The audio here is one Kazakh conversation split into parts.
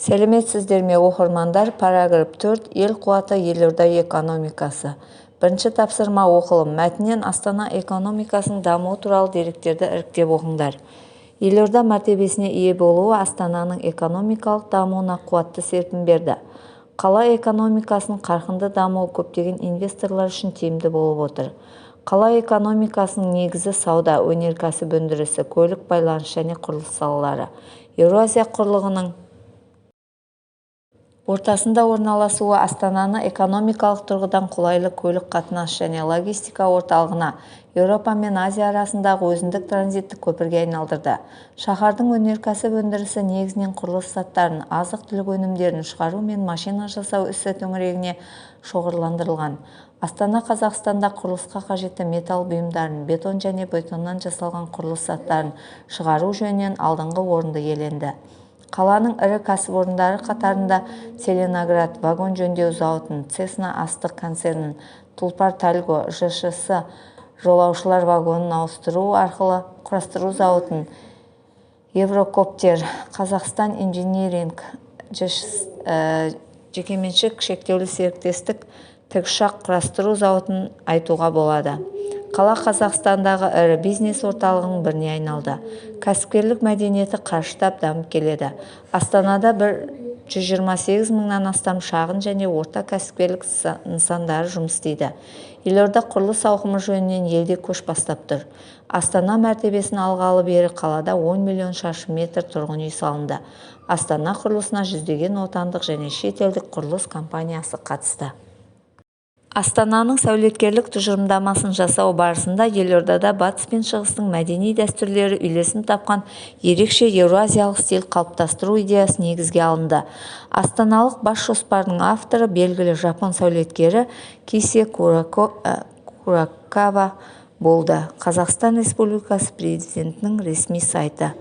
Сәлеметсіздер ме, оқырмандар! Параграф 4. Ел қуаты — елорда экономикасы. Бірінші тапсырма. Оқылым мәтіннен Астана экономикасының дамуы туралы деректерді іріктеп оқыңдар. Елорда мәртебесіне ие болуы Астананың экономикалық дамуына қуатты серпін берді. Қала экономикасының қарқынды дамуы көптеген инвесторлар үшін тиімді болып отыр. Қала экономикасының негізі сауда, өнеркәсіп өндірісі, көлік, байланыс және құрылыс салалары. Еуразия құрлығының ортасында орналасуы Астананы экономикалық тұрғыдан қолайлы көлік қатынас және логистика орталығына, Еуропа мен Азия арасындағы өзіндік транзиттік көпірге айналдырды. Шаһардың өнеркәсіп өндірісі негізінен құрылыс заттарын, азық-түлік өнімдерін шығару мен машина жасау ісі төңірегіне шоғырландырылған. Астана Қазақстанда құрылысқа қажетті металл бұйымдарын, бетон және бетоннан жасалған құрылыс заттарын шығару жөнінен алдыңғы орынды иеленді. Қаланың ірі кәсіпорындары қатарында Целиноград вагон жөндеу зауытын, Цесна астық концернін, Тұлпар Тальго ЖШС жолаушылар вагонын ауыстыру арқылы құрастыру зауытын, Еврокоптер, Қазақстан инжиниринг жекеменшік шектеулі серіктестік тікұшақ құрастыру зауытын айтуға болады. Қала Қазақстандағы ірі бизнес орталығының біріне айналды. Кәсіпкерлік мәдениеті қарыштап дамып келеді. Астанада 128 мыңнан астам шағын және орта кәсіпкерлік нысандары жұмыс істейді. Елорда құрылыс ауқымы жөнінен елде көш бастап тұр. Астана мәртебесін алғалы бері қалада 10 миллион шаршы метр тұрғын үй салынды. Астана құрылысына жүздеген отандық және шетелдік құрылыс компаниясы қатысты. Астананың сәулеткерлік тұжырымдамасын жасау барысында елордада батыс пен шығыстың мәдени дәстүрлері үйлесім тапқан ерекше еуразиялық стиль қалыптастыру идеясы негізге алынды. Астаналық бас жоспардың авторы белгілі жапон сәулеткері Кисе Курокава болды. Қазақстан Республикасы Президентінің ресми сайты.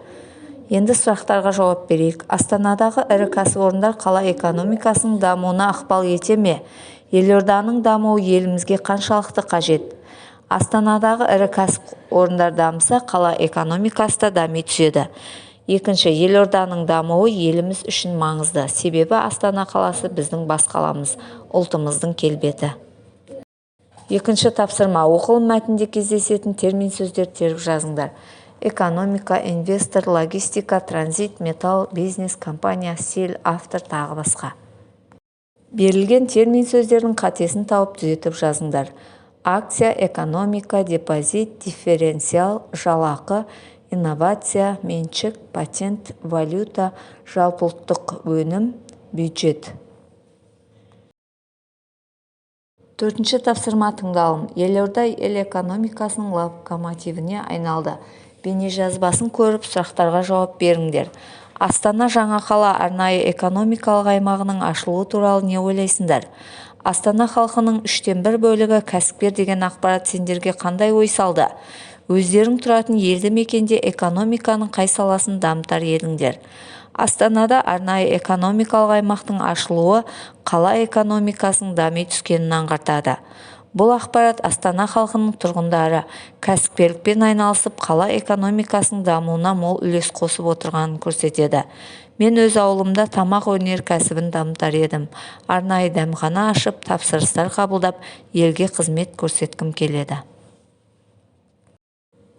Енді сұрақтарға жауап берейік. Астанадағы ірі кәсіпорындар қала экономикасының дамуына ықпал ете ме? Елорданың дамуы елімізге қаншалықты қажет? Астанадағы ірі кәсіпорындар дамыса, қала экономикасы да дами түседі. Екінші, елорданың дамуы еліміз үшін маңызды. Себебі Астана қаласы біздің бас қаламыз, ұлтымыздың келбеті. Екінші тапсырма. Оқылым мәтінде кездесетін термин сөздер теріп жазыңдар. Экономика, инвестор, логистика, транзит, металл, бизнес, компания, стиль, автор, тағы басқа. Берілген термин сөздердің қатесін тауып, түзетіп жазыңдар. Акция, экономика, депозит, дифференциал, жалақы, инновация, меншік, патент, валюта, жалпыұлттық өнім, бюджет. Төртінші тапсырма. Тыңдалым. Елорда ел экономикасының локомотивіне айналды. Бейнежазбасын көріп, сұрақтарға жауап беріңдер. Астана жаңа қала арнайы экономикалық аймағының ашылуы туралы не ойлайсыңдар? Астана халқының үштен бір бөлігі кәсіпкер деген ақпарат сендерге қандай ой салды? Өздерің тұратын елді мекенде экономиканың қай саласын дамытар едіңдер? Астанада арнайы экономикалық аймақтың ашылуы қала экономикасының дами түскенін аңғартады. Бұл ақпарат Астана халқының тұрғындары кәсіпкерлікпен айналысып, қала экономикасының дамуына мол үлес қосып отырғанын көрсетеді. Мен өз ауылымда тамақ өнеркәсібін дамытар едім. Арнайы дәмхана ашып, тапсырыстар қабылдап, елге қызмет көрсеткім келеді.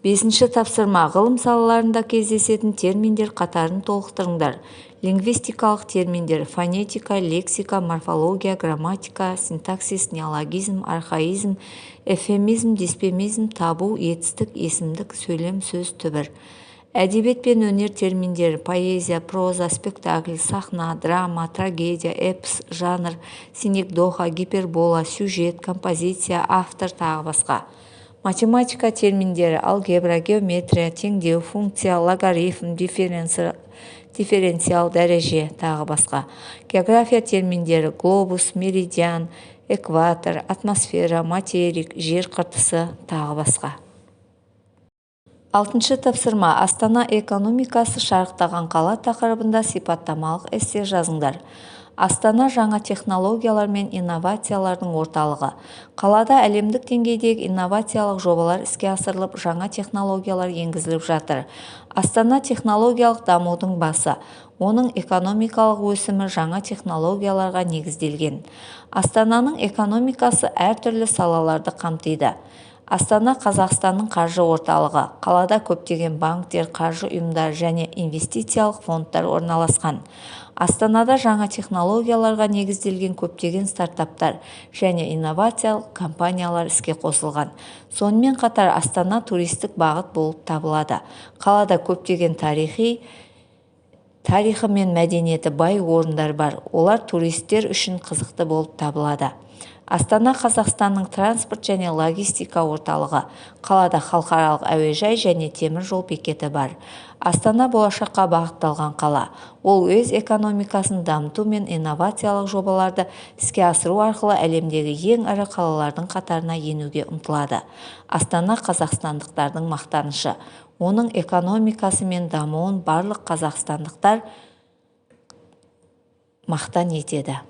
Бесінші тапсырма. Ғылым салаларында кездесетін терминдер қатарын толықтырыңдар. Лингвистикалық терминдер: фонетика, лексика, морфология, грамматика, синтаксис, неологизм, архаизм, эвфемизм, дисфемизм, табу, етістік, есімдік, сөйлем, сөз, түбір. Әдебиет пен өнер терминдері: поэзия, проза, спектакль, сахна, драма, трагедия, эпос, жанр, синекдоха, гипербола, сюжет, композиция, автор, тағы басқа. Математика терминдері: алгебра, геометрия, теңдеу, функция, логарифм, дифференциал, дәреже, тағы басқа. География терминдері: глобус, меридиан, экватор, атмосфера, материк, жер қыртысы, тағы басқа. Алтыншы тапсырма. Астана экономикасы шарықтаған қала тақырыбында сипаттамалық эссе жазыңдар. Астана жаңа технологиялар мен инновациялардың орталығы. Қалада әлемдік деңгейдегі инновациялық жобалар іске асырылып, жаңа технологиялар енгізіліп жатыр. Астана технологиялық дамудың басы. Оның экономикалық өсімі жаңа технологияларға негізделген. Астананың экономикасы әртүрлі салаларды қамтиды. Астана Қазақстанның қаржы орталығы. Қалада көптеген банктер, қаржы ұйымдары және инвестициялық фондтар орналасқан. Астанада жаңа технологияларға негізделген көптеген стартаптар және инновациялық компаниялар іске қосылған. Сонымен қатар Астана туристік бағыт болып табылады. Қалада көптеген тарихы мен мәдениеті бай орындар бар. Олар туристер үшін қызықты болып табылады. Астана Қазақстанның транспорт және логистика орталығы. Қалада халықаралық әуежай және темір жол бекеті бар. Астана болашаққа бағытталған қала. Ол өз экономикасын дамыту мен инновациялық жобаларды іске асыру арқылы әлемдегі ең ірі қалалардың қатарына енуге ұмтылады. Астана қазақстандықтардың мақтанышы. Оның экономикасы мен дамуын барлық қазақстандықтар мақтан етеді.